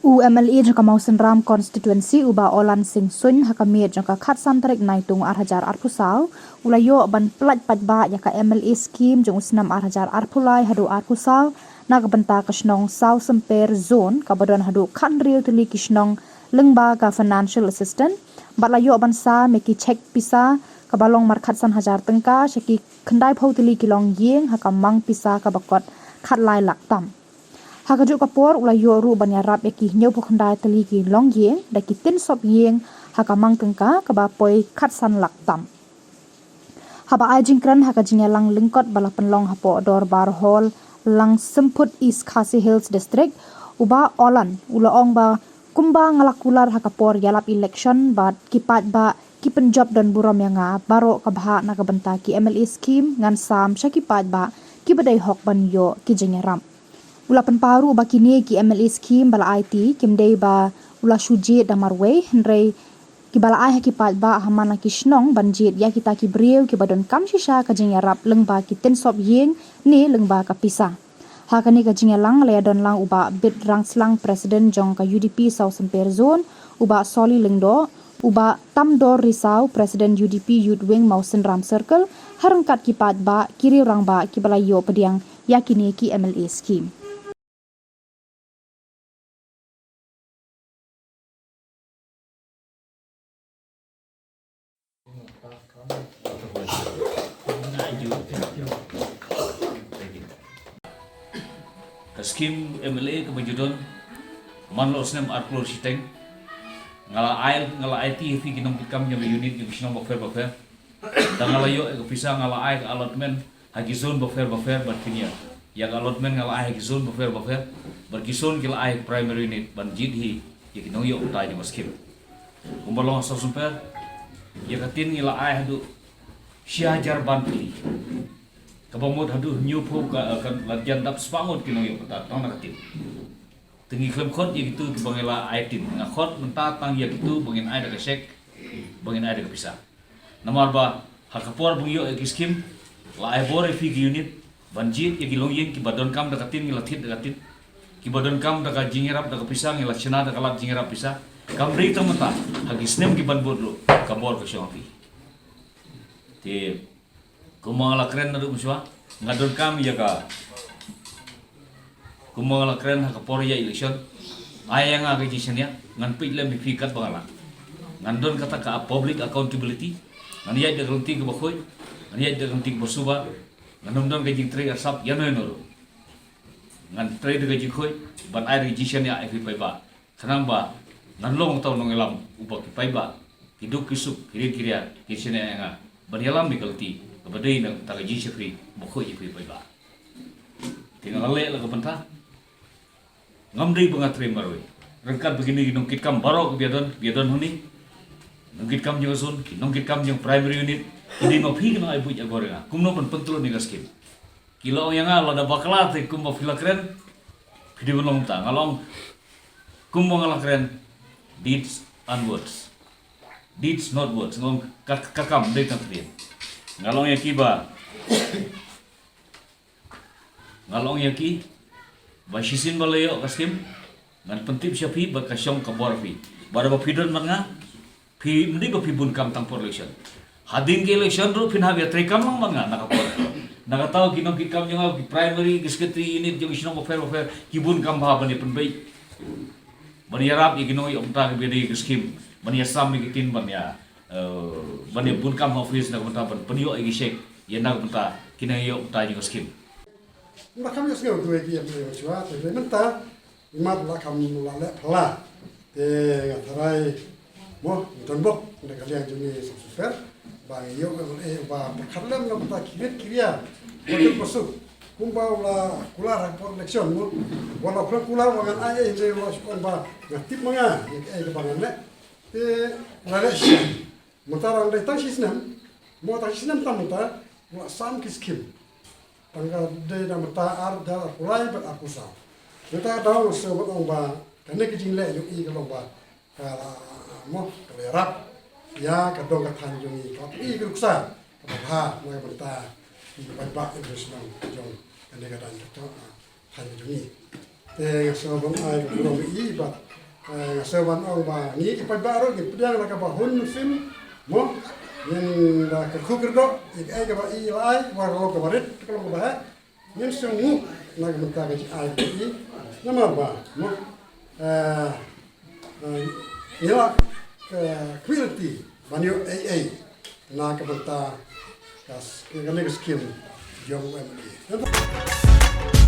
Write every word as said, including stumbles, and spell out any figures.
U M L A jong ka Mawsynram Constituency, u Bah Olan Singh Suin, ha ka miet jong ka khatsan tarik Naitung arhajar arphew saw, u la ïoh ban pyllait paidbah ïa ka M L A scheme jong u snem arhajar arphew lai haduh arphew saw, na ka bynta ka shnong Sawsymper Zone, kaba don haduh khathynriew tylli ki shnong lyngba ka financial assistance, bad la ïoh ban sam ïa ki cheque pisa kaba long markhatsan hajar tyngka sha ki khyndaiphew tylli ki longïing ha ka mang pisa kaba kot khatlai lak tam. Ha kajuh ka por u la ïoh ruh ban ïarap ïa ki hynñiewphew khyndai tylli ki longïing da ki tin sop ïing ha ka mang tyngka kaba poi khatsan lak tam. Haba ai jingkren ha ka jingïalang lyngkot ba la pynlong hapoh Dorbar Hall, Langsimphut, East Khasi Hills District, u Bah Olan u la ong ba kumba nga la kular ha ka por ïalap election bad ki paidbah ki pynjop don burom ïa nga baroh ka bhah na ka bynta ki M L A scheme, ngan sam sha ki paidbah kiba dei hok ban ïoh ki jingïarap. U la pynpaw ruh ba kine ki M L A scheme ba la ai te kim dei ba u la shu jied da marwei, hynrei kiba la ai ha ki paidbah ha man la ki shnong ban jied ïa kita ki briew kiba donkam shisha ka jingïarap lyngba ki tin sop ïing ne lyngba ka pisa. Ha kane ka jingïalang la ïadon lang u Bah Bitrang Slang, President jong ka U D P Sawsymper Zone, u Bah Soli Lyngdoh, u Bah Tamdor Risaw, President U D P Youth Wing Mawsynram Circle, ha ryngkat ki paidbah, ki riew rangbah kiba la ïoh pdiang ïa kine ki M L A scheme. Ka scheme M L A kaba ju don man la u snem arphew shiteng. Nga la ai, nga la aiti ha phi ki nongkitkam jong ka unit jong ki shnong bapher bapher. Da nga la ïoh ïa ka pisa, nga la ai ka allotment ha ki zone bapher bapher bad phin ïa. Ïa ka allotment nga la ai ha ki zone bapher bapher bad ki zone ki la ai ha ki primary unit ban jied hi ïa ki nongïoh bynta jong ka scheme. Kumba long ha Sawsymper, ïa ka tin ngi la ai haduh shi hajar bad phi. Kaba mut haduh hynñiewphew ka, ka la jan dap spah ngut ki nongïoh bynta tang na ka tin. Te ngi khlem khot ïa kitu kiba ngi la ai tin. Nga khot mynta tang ïa kitu ba ngin ai da ka cheque, ba ngin ai da ka pisa. Namar ba ha ka por ba ngi ïoh ïa ki scheme, la ai bor ïa phi ki unit ban jied ïa ki longïing kiba donkam da ka tin, ngi la thied da ka tin. Kiba donkam da ka jingïarap da ka pisa, ngi la shna da ka lad jingïarap pisa. Kam dei tang mynta, ha ki snem ki ban bud ruh, ka bor ka shong ha phi. Te kumba nga la kren naduh mynshuwa, nga donkam ïa ka. Kumba nga la kren ha ka por ïa election, ai ïa nga ka jingshaniah, ngan peit lem ïa phi katba nga lah. Ngan don kata ka public accountability, ngan ïaid da ka lynti kaba khuid, ngan ïaid da ka lynti kaba suba, ngan ym don ka jingtrei arsap ïano ïano ruh. Ngan trei da ka jingkhuid, ban ai da ka jingshaniah ïa phi paidbah. Khnang ba ngan long uta u nongïalam uba ki paidbah ki duk ki suk, ki rit ki riat, kin shaniah ïa nga ban ïalam ïa ka lynti kaba dei na ka bynta ka jingshakri ba khuid ïa phi paidbah. Te nga la leh la ka bynta. Ngam dei ba nga trei marwei. Ryngkat bad kine ki nongkitkam baroh kiba ïadon, kiba ïadon hangne. Nongkitkam jong ka zone, ki nongkitkam jong primary unit. Ki dei ma phi ki nongai buit agor ïa nga kumno ban pyntlun ïa ka scheme. Ki la ong ïa nga, lada bakla te kumba phi la kren, phi dei ban long kumta. Nga la ong kumba nga la kren, deeds and words. Deeds, not words. Nga ong ka, ka kam dei tang ka ktien. Nga la ong ïa ki ba, nga la ong ïa ki ba shisien ba la ïoh ka scheme, ngan pyntip sha phi ba ka shong ka bor phi. Bad ba phi don bad nga, phi, ym dei ba phi bun kam tang por election. Hadien ka election ruh phin hap ïatrei kam lang bad nga na ka por. Na kata ki nongkitkam jong nga, ki primary, ki secretary unit jong ki shnong bapher bapher, ki bun kam bha ban ïa pynbeit, ban ïarap ïa ki nongïoh bynta kiba dei ki scheme, ban ïasam ïa ki tin, ban ïa, eh, ban ïa bun kam ha office na ka bynta ban pynïoh ïa ki cheque ïa na ka bynta ki nongïoh bynta jong ka scheme. Nga kam ïohsngew ïa ki ïa ki ïa shuwa te mynta. Imat la kam la leh phylla. Te nga tharai mo, nga don bok na ka liang jong ngi Sawsymper ba ngi ïoh ka, eh, ba pyrkhat lem na ka bynta ki rit ki ria. Ba duk ba suk. Kumba u la kular ha por election mo. Ba la kular, kular ba ngan ai, eh, hynrei u la shu ong ba nga tip ma nga ïa kaei kaba ngan leh. Te la leh shi. Mynta dang dei tang shi snem. Mo, tang shi snem tang mynta u la sam ki scheme. Tang ka dei na mynta ar hajar arphew lai bad arphew saw. Mynta ka daw nga sngew ban ong ba kane ka jingleh jong i ka long ba ka la, mo, ka la ïarap ïa ka dong ka thaiñ jong i, ka la pyni ka nuksa kaba bha na ka bynta ki paidbah, ki nongshong shnong jong kane ka thaiñ ka jong, thaiñ ka jong i. Te nga sngewbha ban ai ka burom ïa i bad nga sngewbha ban ong ba ngi ki paidbah ruh ngin pdiang da kaba hun mynsiem mo, ngin da kyrkhu kyrdoh ïa kaei kaba i la ai, wat ka long kaba rit, ka long kaba heh, ngin sngewnguh na ka bynta ka jingai ka i. Namar ba mo, ngi la ka community ban ïoh ei ei na ka bynta ka kane ka skim jong u M L A.